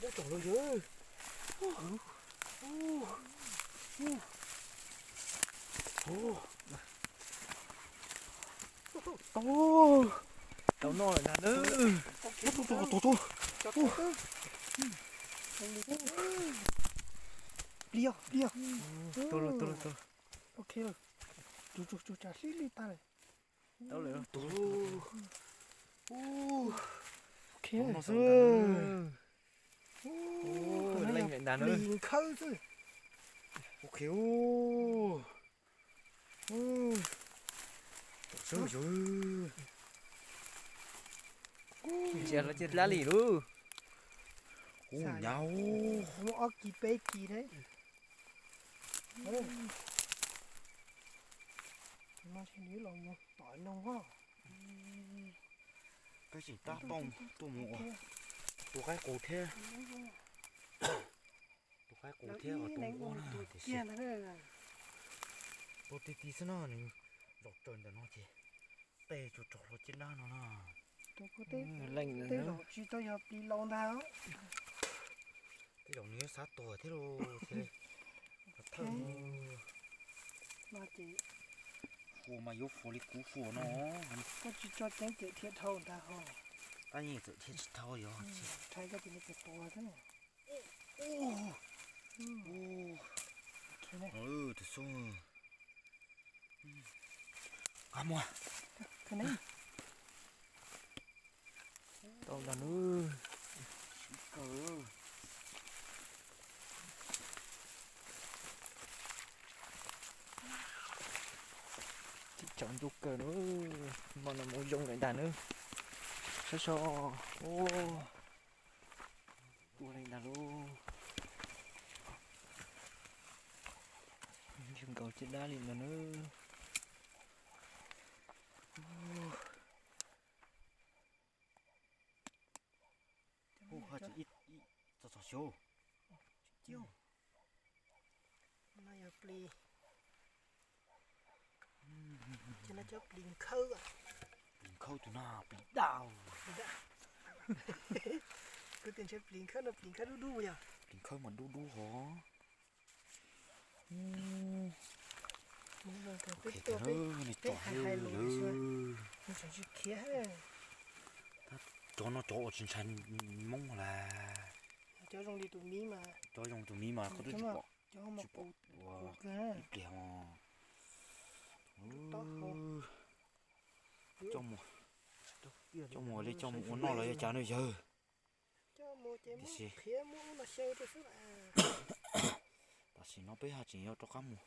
Dab tsom los yog. Tau, tau noj lawm ntag na. Plis, plis. Tuag lawm, tuag lawm, tuag lawm. Ok, tsuag tsuag tsam sib lwj tag lawm. Tau lawm, tuag lawm. Ok, no xwb. Leej ntag na. Plis nkhawb xwb. Ok. Tom sawb yog. Ntsia los cig dab li lub. Ub, nyab. Muaj ob kis peb kis thiab. Peb tseem tab tooj tuaj mus ua, tua qaib qus thiab. Tua qaib qus thiab ua tua nquab na, tiam sis tua ti ti xwb no, nws zaum raws ntawm no ces tej tsuas raug hlo caj dab no na. Tej zaum tsis tau yog plis laus ntag. Tej zaum nws yuav xav tuag thiab los thiaj li thawj. Fuas mas yuav fuas li kuv fuas no. Koj tsis tso ceev ces dhia dhau ntag ho. Tab yeej txawm dhia tsis dhau yog. Tus xub. Qab muag. Tau ntag nws. Tib tsaus ntuj kawg nws, hmo no mus zoo lawm ntag nws. Saib so, ua li ntag lauj. Zoo nkaus caj dab li ntag nws. Ub, txog txog xyov. No yog plis. Ces no cov plis nkhawb. Plis nkhawb tus no plis daj. Kuv tias ntshe plis nkhawb no plis nkhawb dub dub yog. Plis nkhawb mas dub dub hov. Peb hais hais lus, cov no cov uas tsis ntshai Hmoob las. Cov zoo li tus miv mas, cov zoo tus miv mas koj twb tsis pom, tsis pom ua ib pliag mas. Coj mus li coj mus ua noj los yog cas no yawg. Tiam sis tam sim no peb ho tseem yuav rov qab mus,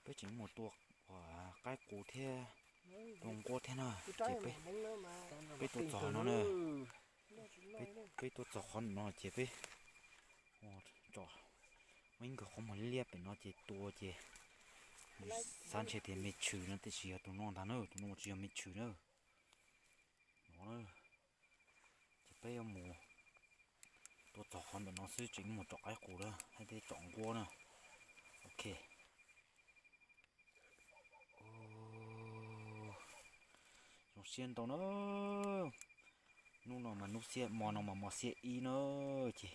peb tseem mus tua qaib qus thiab tua nquab thiab na. Ces peb, peb tua txog no na, peb tua txog qhov no ces peb tsom muaj ib nkawd qhov muag liab pem no ces tua ces xav ntshe tias me tshwm no tiam sis yog tus no ntag na, tus no tsis yog me tshwm na. No na, ces peb yuav mus tua txog qhov ntawm no xwb, tseem mus tsom qaib qus na, hais tias tsom nquab na. Ok. Zoo siab ntau na. Hnub no mas hnub xiab, hmo no mas hmo xiab ib na, ces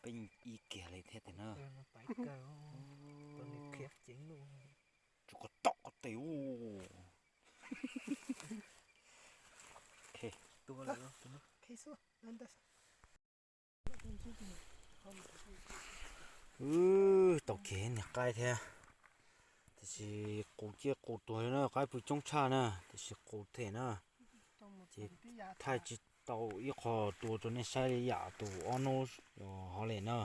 peb yeej ib kiag li thiab tiag na. Tsuas kom tom ko tes ub. Wb tau kiag niag qaib thiab, tiam sis qus ciaj qus tuag li na, qaib pw coob tshaj na, tiam sis qus them na, ces thaij tsis tau ib qho tua rau nej saib li yam tus ob hnub hov li na,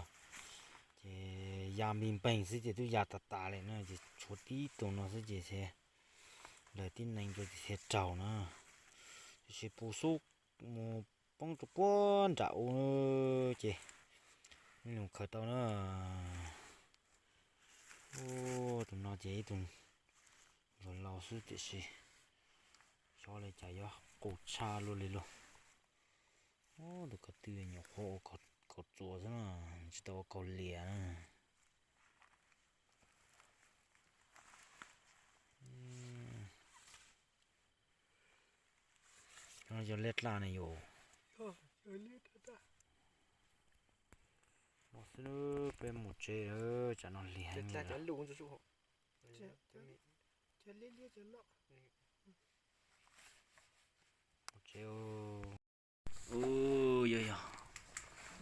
ces ya npis npeeg xwb ces twb ya tas tas li na, ces tshuav tib tug no xwb ces lawv tib neeg rau ces thiaj raug na, tiam sis pus xub mus poob rau puag nram u ces mus khaws tau na. Tus no ces ib tug laus laus xwb tiam sis xyov li cas yuav qus tshaj luaj li lauj. Tus ko tw nyuam qhuav ua kaus txuas xwb na, tsis tau ua kaus lias na. Yog liab dlaj ne yom. Xwb peb mus tsev, tsam no lig heev. Mus tsev. Ub, yog yog,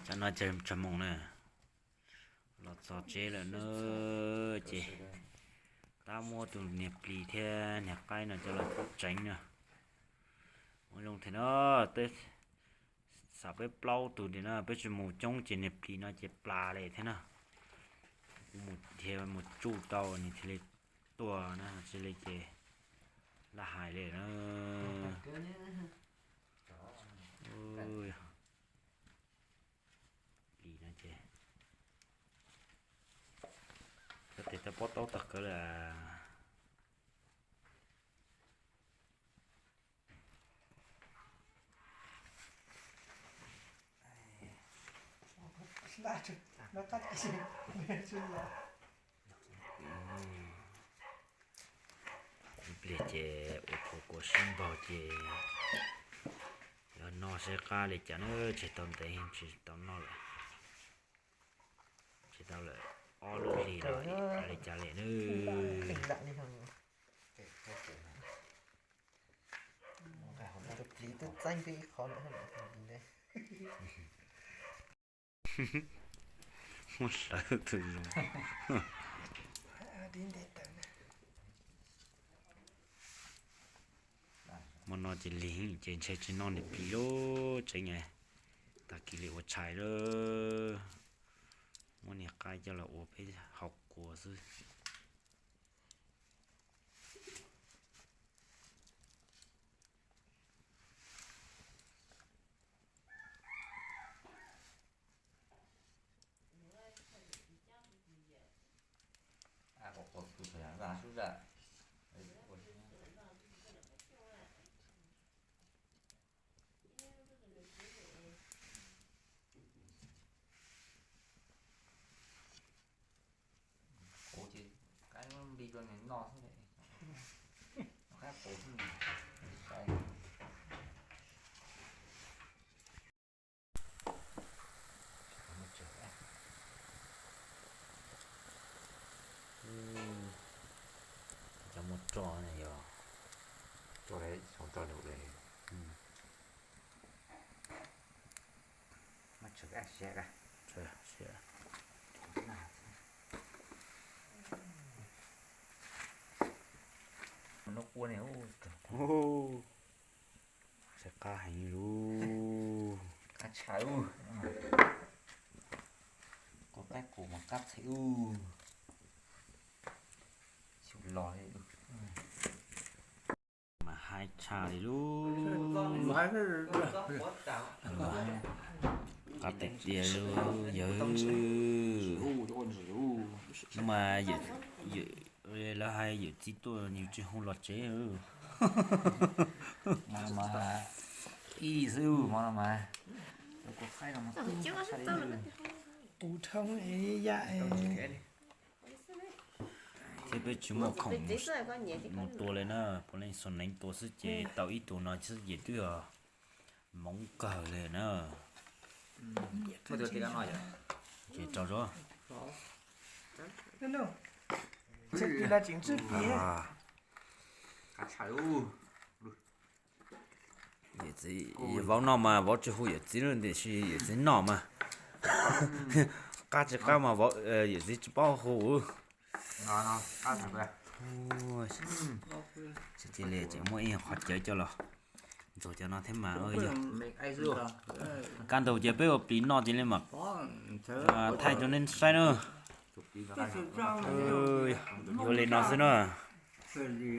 tsam no tsawg moos na, los txog tsev lawm na. Ces tab muab tus niag plis thiab niag qaib no coj los tseev na. Ua zoo thiab no, peb xav peb plaub tug tiag na, peb tsis mus coob ces niag plis no ces plas li thiab na. Kuv mus thiaj mus tsuj tau nws thiaj li tuaj na, tsis li ces laj hais li na. Plis no ces, tes tab pob taub tag kawg lawm. Ib pliag ces ua kua kua sib npaug ces yog noj seb qab li cas na, tsis tau ntev tsis tau noj lawm. Tsis tau lawm, ob lub hlis los li cas li na. Tus plis twb txeeb peb ib qho lawm. Muab hlawv tus zoo. Hmo no ces lig ces ntshe tsis noj niag plis lub tsev, tag kis li ua tshais lawm. Muab niag qaib coj los ua peb hau kua xwb. Kuv ces kab npis rau nws noj xwb, kab qus xwb. Cov muaj roj ne yog. Roj, roj num le. Saib qab heev lug. Qab tshaj ub. Kua qaib qus mas qab txhij ub. Xyum los li. Mas haib tshaj li lub. Qab tiag tiag li yawg. Hnub mas lawv hais yawm txiv tuaj yus tsis hu los tsev. Ib xwb hmo no mas. Qus dhoob ya. Thiab peb tsis muaj khoom mus tua li na, puav leej xuas neev tua xwb ces tau ib tug no xwb ces twb yog moov kawg li na. Ces rau zog. Vauv noj mas vauv tsis hu yawm txiv, tiam sis yawm txiv noj mas qab tsis qab mas yawm txiv tsis paub hu. Cia li ces muaj ib qho cawv coj los ntxuag cov no thiab mas. Kaj ntug ces peb ua plis noj cia li mas thaij rau nej saib na. Yuav li no xwb na.